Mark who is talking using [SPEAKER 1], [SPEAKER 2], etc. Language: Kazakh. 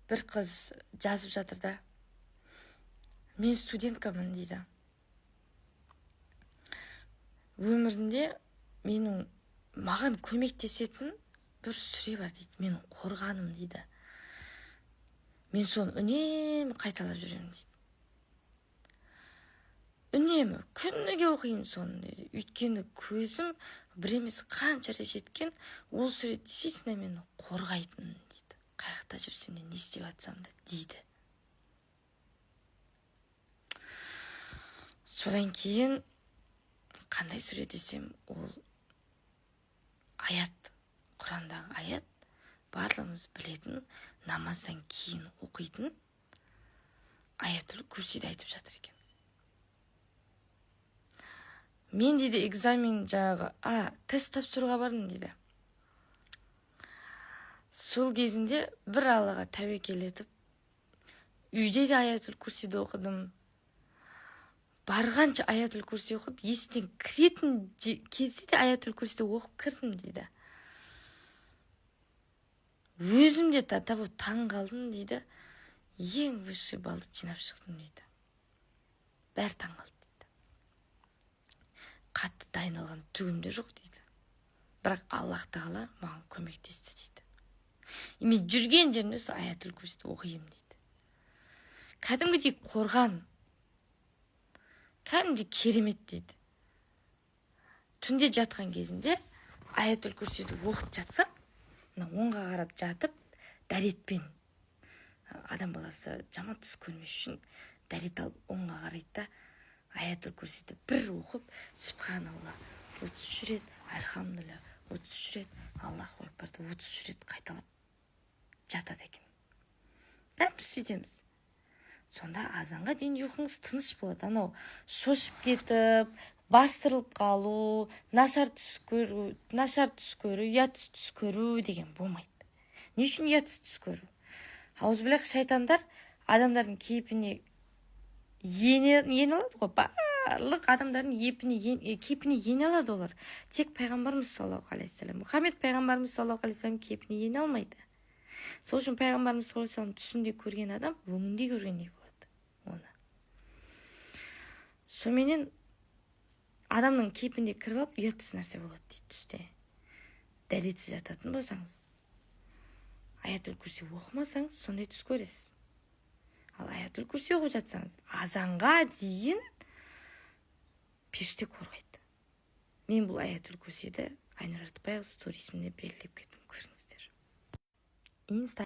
[SPEAKER 1] Бір қыз жазып жатыр да: «Мен студенткамын, – дейді, – өмірінде менің маған көмектесетін бір сүре бар, – дейді, – менің қорғаным, – дейді, – мен соны үнемі қайталап жүремін, – дейді, – үнемі күніге оқимын соны, – дейді, – өйткені көзім бір емес, қанша рет жеткен. Ол сүре действительно мені қорғайтын, – дейді, – қай жақта жүрсем де, не істеп жатсам да, – дейді. Содан кейін қандай сүре десем, ол аят, Құрандағы аят, барлығымыз білетін, намаздан кейін оқитын Аятул Курсиді айтып жатыр екен. «Мен, – дейді, – экзамен, жаңағы тест тапсыруға бардым, – дейді, – сол кезінде бір Аллаға тәуекел етіп, үйде де Аятул Курсиді оқыдым. Барғанша Аятул Курси оқып, есіктен кіретін кезде де Аятул Курсиді оқып кірдім, – дейді. – Өзім де до того таң қалдым, – дейді, – ең высший баллды жинап шықтым, – дейді. Бәрі таң қалды, – дейді. Қатты дайындалған түгім де жоқ, – дейді, – бірақ Аллах Тағала маған көмектесті, – дейді. И мен жүрген жерімде сол Аятул Курсиді оқимын, – дейді. Кәдімгідей қорған, кәдімгідей керемет, – дейді. Түнде жатқан кезінде Аятул Курсиді оқып жатсам, мына оңға қарап жатып, дәретпен, адам баласы жаман түс көрмес үшін дәрет алып оңға қарайды да, Аятул Курсиді бір оқып, субханалла 33 рет, альхамдулилля 33 рет, аллаху акбарды 33 рет қайталап жатады екен. Бәріміз сөйтеміз. Сонда азанға дейін ұйқыңыз тыныш болады. Анау шошып кетіп, бастырылып қалу, нашар түс көру, ұятсыз түс көру деген болмайды. Не үшін ұятсыз түс көру? Аузубиллах, шайтандар адамдардың кейпіне ене алады ғой, барлық адамдардың кейпіне ене алады олар. Тек пайғамбарымыз саллаллаху алейхи вассалам, Мұхаммед пайғамбарымыз саллаллаху алейхи вассалам кейпіне ене алмайды. Сол үшін пайғамбарымыз саллаллаху алейхи вассалам түсінде көрген адам өңінде көргендей болады оны. Соныменен адамның кейпінде кіріп алып, ұятсыз нәрсе болады дейді түсте. Дәретсіз жататын болсаңыз, Аятул Курси оқымасаңыз, сондай түс көресіз. Ал Аятул Курси оқып жатсаңыз, азанға дейін періште қорғайды. Мен бұл Аятул Курсиді Айнұр Артықбайқызы сторисімде белгілеп кеттім, көріңіздер. Инста.